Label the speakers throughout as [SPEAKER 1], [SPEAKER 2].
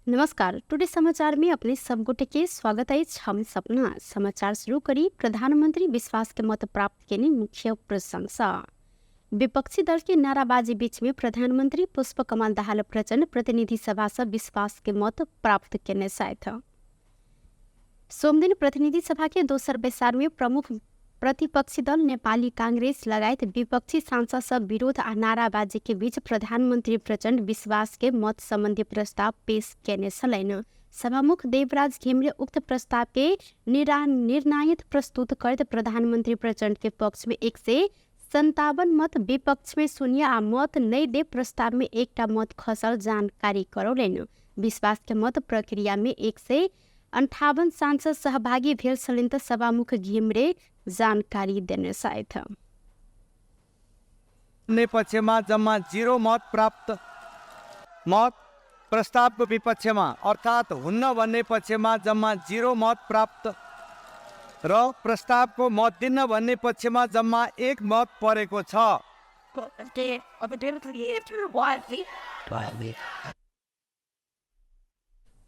[SPEAKER 1] नमस्कार, टुडे समाचार में अपने सब गोटे के स्वागत अछि। हम सपना समाचार शुरू करी। प्रधानमंत्री विश्वास के मत प्राप्त केने मुख्य प्रशंसा। विपक्षी दल के नाराबाजी बीच में प्रधानमंत्री पुष्प कमल दाहाल प्रचण्ड प्रतिनिधि सभा से विश्वास के मत प्राप्त केने छथि। सोमदिन प्रतिनिधि सभा के दोसर बैसार में प्रमुख प्रतिपक्षी दल नेपाली कांग्रेस लगायत विपक्षी सांसद सब विरोध आ नाराबाजी के बीच प्रधानमंत्री प्रचण्ड विश्वास के मत संबंधी प्रस्ताव पेश केने छलनि। सभामुख देवराज घिमिरे उक्त प्रस्ताव के निर्णायक प्रस्तुत करैत प्रधानमंत्री प्रचण्ड के पक्ष में 157 मत, विपक्ष में 0 आ मत नहि दे प्रस्ताव में एकटा मत खसल जानकारी करौलनि। विश्वास के मत प्रक्रिया में 158 सांसद सहभागी भेल छलनि तऽ सभामुख घिमिरे जानकारी देने छथि।
[SPEAKER 2] पक्षमा जम्मा 0 मत प्राप्त मत प्रस्तावको विपक्षमा अर्थात् हुन्न भन्ने पक्षमा जम्मा 0 मत प्राप्त र प्रस्तावको मत दिन्न भन्ने पक्षमा जम्मा 1 मत परेको छ।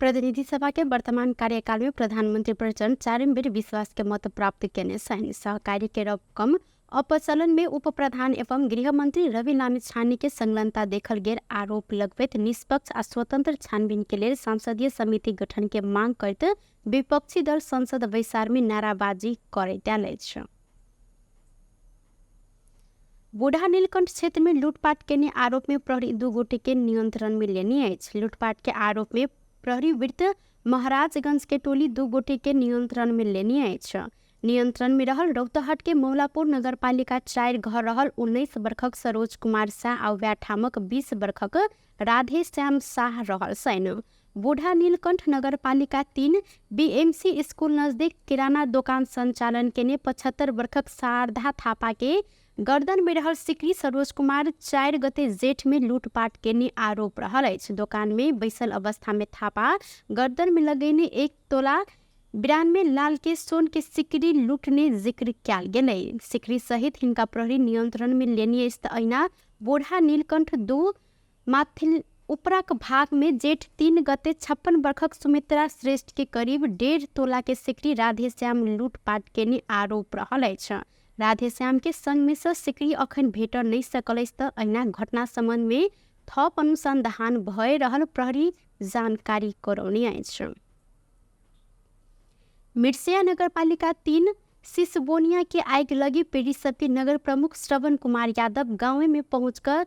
[SPEAKER 1] प्रतिनिधि सभा के वर्तमान कार्यकाल में प्रधानमंत्री प्रचण्ड चारिम बेर विश्वास के मत प्राप्त केने छनि। सहकारी के रकम अपचलन में उप प्रधान एवं गृहमंत्री रवि लामिछाने के संलग्नता देखल गेल आरोप लगबैत निष्पक्ष आ स्वतंत्र छानबीन के लेल संसदीय समिति गठन के मांग करैत विपक्षी दल संसद बैसार में नाराबाजी करैत आयल अछि। बूढ़ा नीलकंठ क्षेत्र में लूटपाट केने आरोप में प्रहरी 2 गोटे के नियंत्रण में लेने अछि। लूटपाट के आरोप में प्रहरी वृत्त महाराजगंज के टोली 2 गोटे के नियंत्रण में लेने अछि। नियंत्रण में रहल रौतहट के मौलापुर नगरपालिका 4 घर रहल 19 बरखक सरोज कुमार शाह आ वएह ठामक 20 बरखक राधेश्याम शाह रहल छनि। बूढ़ा नीलकंठ नगरपालिका 3 बीएमसी स्कूल नजदीक किराना दोकान संचालन केने 75 बरखक शारदा थापा के गर्दन में रहल सिकरी सरोज कुमार 4 गते जेठ में लूटपाट केने आरोप रहल अछि। दोकान में बैसल अवस्था में थापा गर्दन में लगेने 1 तोला 92 लाल के सोन के सिकरी लूटने जिक्र कयल गेलै। सिकरी सहित हिनका प्रहरी नियंत्रण में लेने अछि तऽ अहिना बूढ़ा नीलकंठ 2 माथिल उपराक भाग में जेठ 3 गते 56 बरखक सुमित्रा श्रेष्ठ के करीब 1.5 तोला के सिकरी राधेश्याम लूटपाट केने आरोप रहल अछि। राधेश्याम के संग में से सिकरी अखन भेट नहि सकल अछि तऽ अहिना घटना संबंध में थप अनुसंधान भए रहल प्रहरी जानकारी करौने अछि। मिर्सिया नगरपालिका 3 सिसबोनिया के आगि लगी पीड़ित सबके नगर प्रमुख श्रवण कुमार यादव गाँवे में पहुँचकर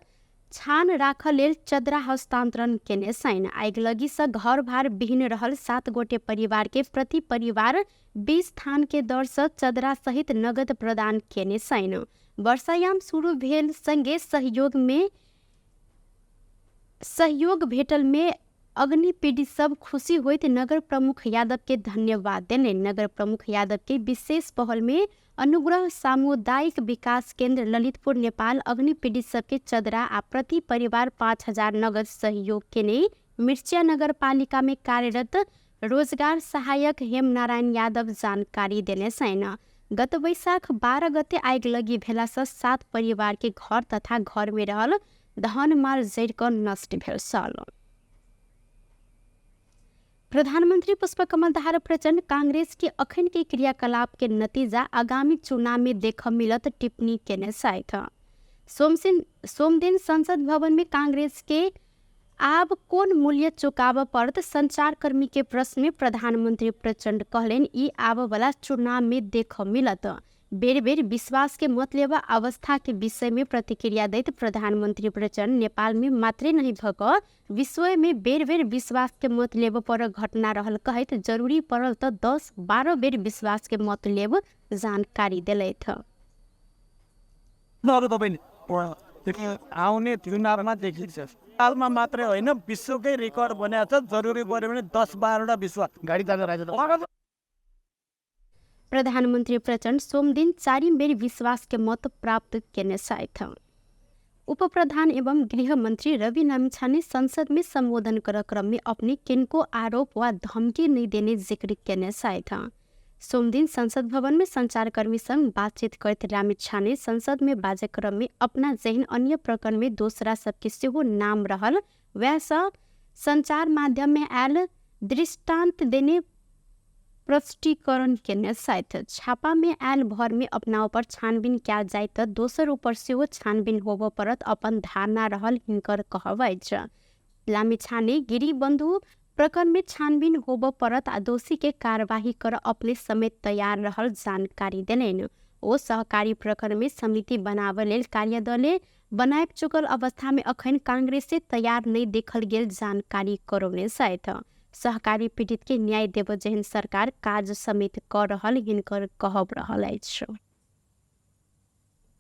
[SPEAKER 1] छान राखऽ लेल चदरा हस्तांतरण केने छनि। आगि लगी से घर भार विहीन रहल 7 गोटे परिवार के प्रति परिवार 20 थान के दर से चदरा सहित नगद प्रदान केने छनि। वर्षायाम शुरू भेल संगे सहयोग भेटल में अग्नि पीड़ित सब खुशी होइत नगर प्रमुख यादव के धन्यवाद देने। नगर प्रमुख यादव के विशेष पहल में अनुग्रह सामुदायिक विकास केंद्र ललितपुर नेपाल अग्नि पीड़ित सबके चदरा आ प्रति परिवार 5000 नगद सहयोग केने मिर्चिया नगरपालिका में कार्यरत रोजगार सहायक हेमनारायण यादव जानकारी देने छनि। गत वैशाख 12 गते आगि लगी भेला से 7 परिवार के घर तथा घर में रहल धन माल जरि कऽ नष्ट भेल छल। प्रधानमंत्री पुष्पकमल दाहाल प्रचण्ड कांग्रेस के अखन के क्रियाकलाप के नतीजा आगामी चुनाव में देख मिलत टिप्पणी केने छथि। सोमदिन संसद भवन में कांग्रेस के आब कोन मूल्य चुकाबऽ पड़त संचारकर्मी के प्रश्न में प्रधानमंत्री प्रचण्ड कहलनि ई आबऽ वाला चुनाव में देख मिलत। बेर बेर विश्वास के मत लेबा अवस्था के विषय में प्रतिक्रिया दैत प्रधानमंत्री प्रचण्ड नेपाल में मात्रे नहीं भऽ कऽ विश्व में बेर बेर विश्वास के मत लेबऽ पर घटना रहल कहैत जरूरी पड़ल तऽ 10-12 बेर विश्वास के मत लेब जानकारी देलथि।
[SPEAKER 3] आउने चुनावमा देखिन्छ नेपालमा मात्रै होइन विश्वकै रेकर्ड बनाएको छ। जरुरी पऱ्यो भने 10-12वटा विश्व
[SPEAKER 4] गाडी तानेर
[SPEAKER 1] प्रधानमंत्री प्रचण्ड सोमदिन 4 बेर विश्वास के मत प्राप्त केने छथि। उप प्रधान एवं गृह मंत्री रवि लामिछाने संसद में संबोधन कर क्रम में अपने किनको आरोप वा धमकी नहीं देने जिक्र केने छथि। सोमदिन संसद भवन में संचारकर्मी संग बातचीत करैत लामिछाने संसद में बाजै क्रम में अपना जेहन अन्य प्रकरण में दोसरा सबके सेहो नाम रहल वैह सँ संचार माध्यम में आयल दृष्टांत देने प्रष्टीकरण केने छथि। छापा में आयल भर में अपना ऊपर छानबीन कयल जाय त दोसर ऊपर सेहो छानबीन होबय पड़त अपन धारणा रहल हिनकर कहब अछि। लामिछाने गिरी बंधु प्रकरण में छानबीन होबय पड़त आ दोषी के कार्यवाही कर अपने समेत तैयार रहल जानकारी देलनि। ओ सहकारी प्रकरण में समिति बनाबय लेल कार्यदले बनाबि चुकल अवस्था में अखन कांग्रेस तैयार नहीं देखल गेल जानकारी करौने छथि। सहकारी पीड़ित के न्याय देब जेहन सरकार काज समेत कर रहल हिनकर कहब रहल अछि।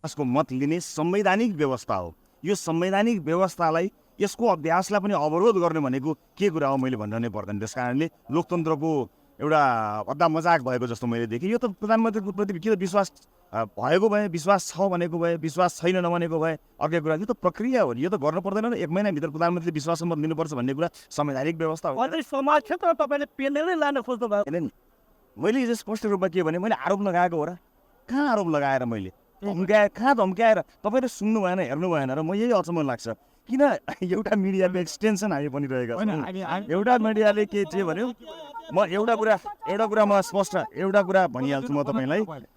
[SPEAKER 4] यसको मत लिने संवैधानिक व्यवस्था हो। यो संवैधानिक व्यवस्थालाई यसको अभ्यासलाई पनि अवरोध गर्ने भनेको के कुरा हो मैले भन्न नै पर्दैन। त्यस कारणले लोकतन्त्रको एउटा अद्धा मजाक भएको जस्तो मैले देखेँ। यो त प्रधानमन्त्रीको प्रति के त विश्वास भएको भए, विश्वास छ भनेको भए, विश्वास छैन नभनेको भए अर्कै कुरा, यो त प्रक्रिया हो नि, यो त गर्नु पर्दैन। एक महिनाभित्र प्रधानमन्त्रीले विश्वासको मत लिनुपर्छ भन्ने कुरा संवैधानिक व्यवस्था हो।
[SPEAKER 3] अझै समाज क्षेत्र तपाईँले पेलेरै लान खोज्नु भएको
[SPEAKER 4] होइन नि। मैले हिजो स्पष्ट रूपमा के भने मैले आरोप लगाएको हो र? कहाँ आरोप लगाएर मैले धम्क्याएर, कहाँ धम्क्याएर? तपाईँले सुन्नु भएन, हेर्नु भएन र म यही अचम्म लाग्छ किन एउटा मिडियाको एक्सटेन्सन हामी बनिरहेका छौँ। एउटा मिडियाले के चाहिँ भन्यो, म एउटा कुरा म स्पष्ट एउटा कुरा भनिहाल्छु म तपाईँलाई।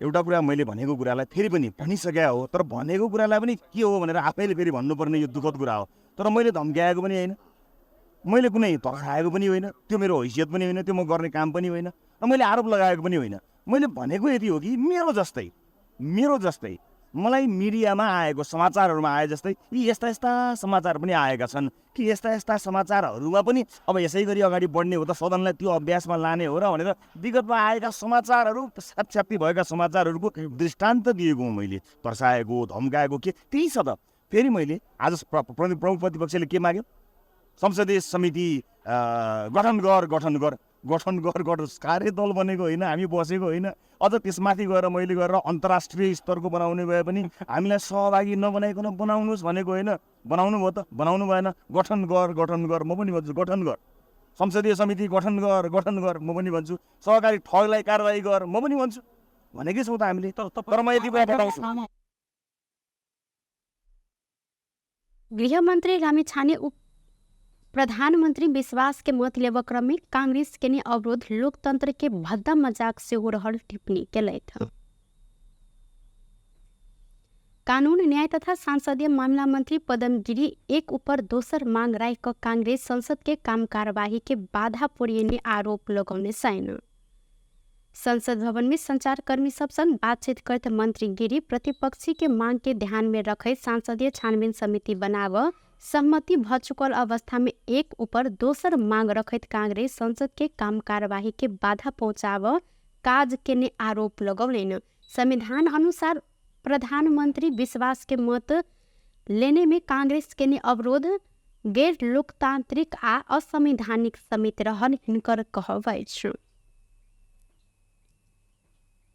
[SPEAKER 4] एउटा कुरा मैले भनेको कुरालाई फेरि पनि भनिसकेको हो, तर भनेको कुरालाई पनि के हो भनेर आफैले फेरि भन्नुपर्ने यो दुःखद कुरा हो। तर मैले धम्क्याएको पनि होइन, मैले कुनै धर्खाएको पनि होइन, त्यो मेरो हैसियत पनि होइन, त्यो म गर्ने काम पनि होइन, र मैले आरोप लगाएको पनि होइन। मैले भनेको यति हो कि मेरो जस्तै मलाई मिडियामा आएको समाचारहरूमा आए जस्तै यी यस्ता यस्ता समाचार पनि आएका छन् कि यस्ता यस्ता समाचारहरूमा पनि अब यसै गरी अगाडि बढ्ने हो त, सदनलाई त्यो अभ्यासमा लाने हो र भनेर विगतमा आएका समाचारहरू, साक्षात्ती भएका समाचारहरूको दृष्टान्त दिएको हुँ मैले। तर्साएको, धम्काएको के त्यही छ त। फेरि मैले आज प्रमुख प्रतिपक्षले के माग्यो? संसदीय समिति गठन गर, गठन गर, गठन गर, गठन। कार्यदल बनेको होइन, हामी बसेको होइन। अझ त्यसमाथि गएर मैले गएर अन्तर्राष्ट्रिय स्तरको बनाउने भए पनि हामीलाई सहभागी नबनाइकन बनाउनुहोस् भनेको होइन। बनाउनु भयो त, बनाउनु भएन। गठन गर, गठन गर, म पनि भन्छु गठन गर। संसदीय समिति गठन गर, गठन गर, म पनि भन्छु। सहकारी ठगलाई कारवाही गर, म पनि भन्छु। भनेकै छौँ त हामीले। तर म यति कुरा बताउँछु।
[SPEAKER 1] गृहमन्त्री लामिछाने उप प्रधानमन्त्री विश्वास के मत लेब क्रम में कांग्रेस के ने अवरोध लोकतंत्र के भद्दा मजाक से हो रहल टिप्पणी केलथि। कानून न्याय तथा संसदीय मामला मंत्री पदम गिरी एक ऊपर दोसर मांग राखि क कांग्रेस संसद के काम कार्यवाही के बाधा पुर्यने आरोप लगौने छैन। संसद भवन में संचारकर्मी सब संग बातचीत करते मंत्री गिरी प्रतिपक्षी के मांग के ध्यान में रखैत संसदीय छानबीन समिति बनाव सहमति भ चुकल अवस्था में एक ऊपर दोसर मांग रखैत कांग्रेस संसद के काम कार्यवाही के बाधा पहुंचाव काज केने आरोप लगौलनि। संविधान अनुसार प्रधानमंत्री विश्वास के मत लेने में कांग्रेस केने अवरोध गैर लोकतांत्रिक आ असंवैधानिक समेत रहल हिनकर कहब अछि।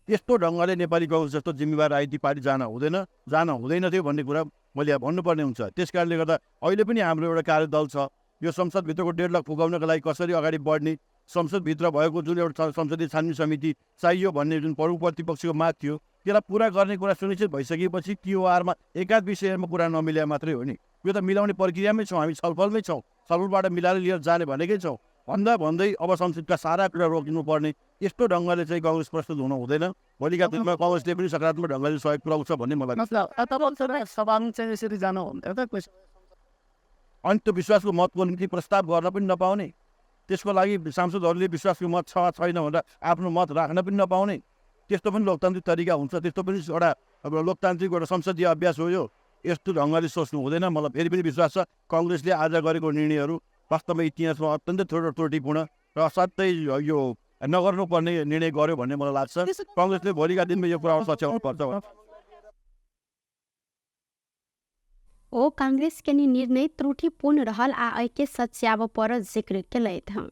[SPEAKER 5] त्यस्तो ढङ्गले नेपाली कङ्ग्रेस जस्तो जिम्मेवार राजनीतिक पार्टी जान हुँदैन थियो भन्ने कुरा मैले यहाँ भन्नुपर्ने हुन्छ। त्यस कारणले गर्दा अहिले पनि हाम्रो एउटा कार्यदल छ। यो संसदभित्रको 1.5 लाख पुगाउनको लागि कसरी अगाडि बढ्ने, संसदभित्र भएको जुन एउटा संसदीय छानबिन समिति चाहियो भन्ने जुन प्रमुख प्रतिपक्षको माग थियो त्यसलाई पुरा गर्ने कुरा सुनिश्चित भइसकेपछि टिओआरमा एकाध विषयमा कुरा नमिले मात्रै हो नि। यो त मिलाउने प्रक्रियामै छौँ, हामी छलफलमै छौँ, छलफलबाट मिलाएर लिएर जाने भनेकै छौँ। भन्दा भन्दै अब संसदका सारा कुरा रोकिनुपर्ने यस्तो ढङ्गले चाहिँ कङ्ग्रेस प्रस्तुत हुनु हुँदैन। भोलिका दिनमा कङ्ग्रेसले पनि सकारात्मक ढङ्गले सहयोग पुऱ्याउँछ भन्ने मलाई लाग्छ। अनि त्यो विश्वासको मतको निम्ति प्रस्ताव गर्न पनि नपाउने, त्यसको लागि सांसदहरूले विश्वासको मत छ छैन भनेर आफ्नो मत राख्न पनि नपाउने, त्यस्तो पनि लोकतान्त्रिक तरिका हुन्छ, त्यस्तो पनि एउटा अब लोकतान्त्रिक एउटा संसदीय अभ्यास हो यो। यस्तो ढङ्गले सोच्नु हुँदैन। मलाई फेरि पनि विश्वास छ कङ्ग्रेसले आज गरेको निर्णयहरू वास्तवमा इतिहासमा अत्यन्तै त्रुटिपूर्ण र असाध्यै यो नगर्नुपर्ने निर्णय गर्यो भन्ने मलाई लाग्छ। कङ्ग्रेसले भोलिका दिनमा यो कुरा सच्याउनु पर्छ।
[SPEAKER 1] ओ कांग्रेस के निर्णय त्रुटिपूर्ण रहल आ एके सच्याब पर जिक्र केलथि।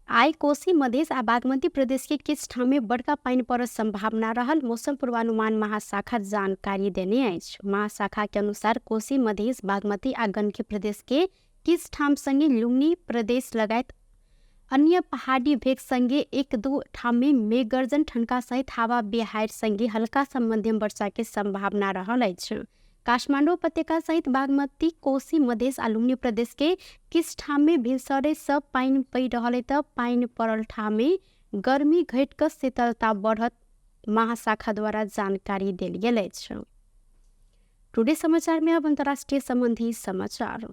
[SPEAKER 1] आइ कोशी, मधेश आ बागमती प्रदेश के किछु ठाम में बड़का पानि पड़ऽ संभावना रहल मौसम पूर्वानुमान महाशाखा जानकारी देने अछि। महाशाखा के अनुसार कोशी, मधेश, बागमती आ गंडकी प्रदेश के किछु ठाम संगे लुम्बिनी प्रदेश लगायत अन्य पहाड़ी भेग संगे 1-2 ठाम में मेघगर्जन ठनका सहित हवा बिहाड़ि संगे हल्का से मध्यम वर्षा के संभावना रहल अछि। काठमाडौँ उपत्यका सहित बागमती, कोशी, मधेश आ लुम्बिनी प्रदेश के किछ ठाम में भिनसरे से पानि पड़ि रहल त पानि पड़ल ठाम में गर्मी घटि कऽ शीतलता बढ़त महाशाखा द्वारा जानकारी देल गेल अछि। टुडे समाचार में अब अंतर्राष्ट्रीय संबंधी समाचार।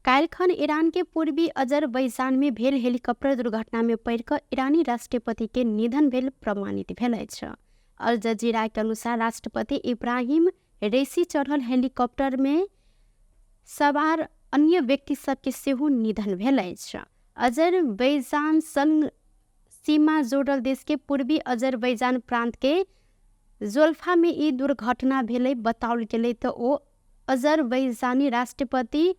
[SPEAKER 1] काल्हिखन ईरान के पूर्वी अजरबैजान में भेल हेलीकॉप्टर दुर्घटना में पड़ि कऽ ईरानी राष्ट्रपति के निधन भेल प्रमाणित भेल अछि। अल जजीरा के अनुसार राष्ट्रपति इब्राहिम रईसी चढ़ल हेलीकॉप्टर में सवार अन्य व्यक्ति सबके सेहो निधन भेल अछि। अजरबैजान संग सीमा जोड़ल देश के पूर्वी अजरबैजान प्रांत के जोल्फा में ई दुर्घटना भेलै बताओल गेलै तऽ ओ अजरबैजानी राष्ट्रपति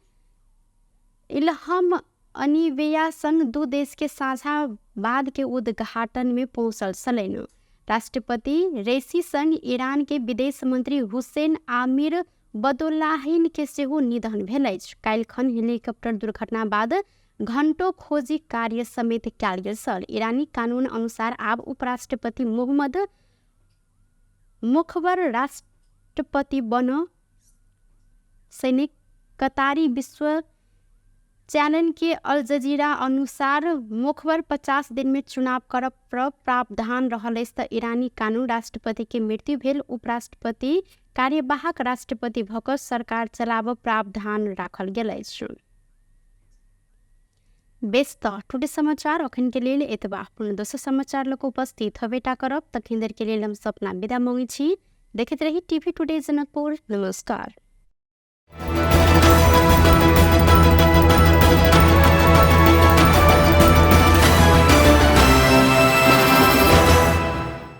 [SPEAKER 1] इल्हाम अनिवेया संग दू देश के साझा बाद के उद्घाटन में पहुंचल छलनि। राष्ट्रपति रईसी संग ईरान के विदेश मंत्री हुसैन आमिर बदोलाहिन के सेहो निधन भेल अछि। काल्हिखन हेलीकॉप्टर दुर्घटना बाद घंटो खोजी कार्य समेत कयल गेल छल। ईरानी कानून अनुसार आब उपराष्ट्रपति मोहम्मद मोखबर राष्ट्रपति बन सैनिक कतारी विश्व चैनल के अल जजीरा अनुसार मोखबर 50 दिन में चुनाव करब प्रावधान रहल अछि तऽ ईरानी कानून राष्ट्रपति के मृत्यु भेल उपराष्ट्रपति कार्यवाहक राष्ट्रपति भऽ कऽ सरकार चलाबऽ प्रावधान राखल गेल अछि। बेस तऽ टुडे समाचार अखन के लेल एतबा। पुनः दोसर समाचार लऽ कऽ उपस्थित हबेटा करब, तखन देर के लेल हम सपना विदा मांगै छी। देखैत रही टीवी टुडे जनकपुर। नमस्कार।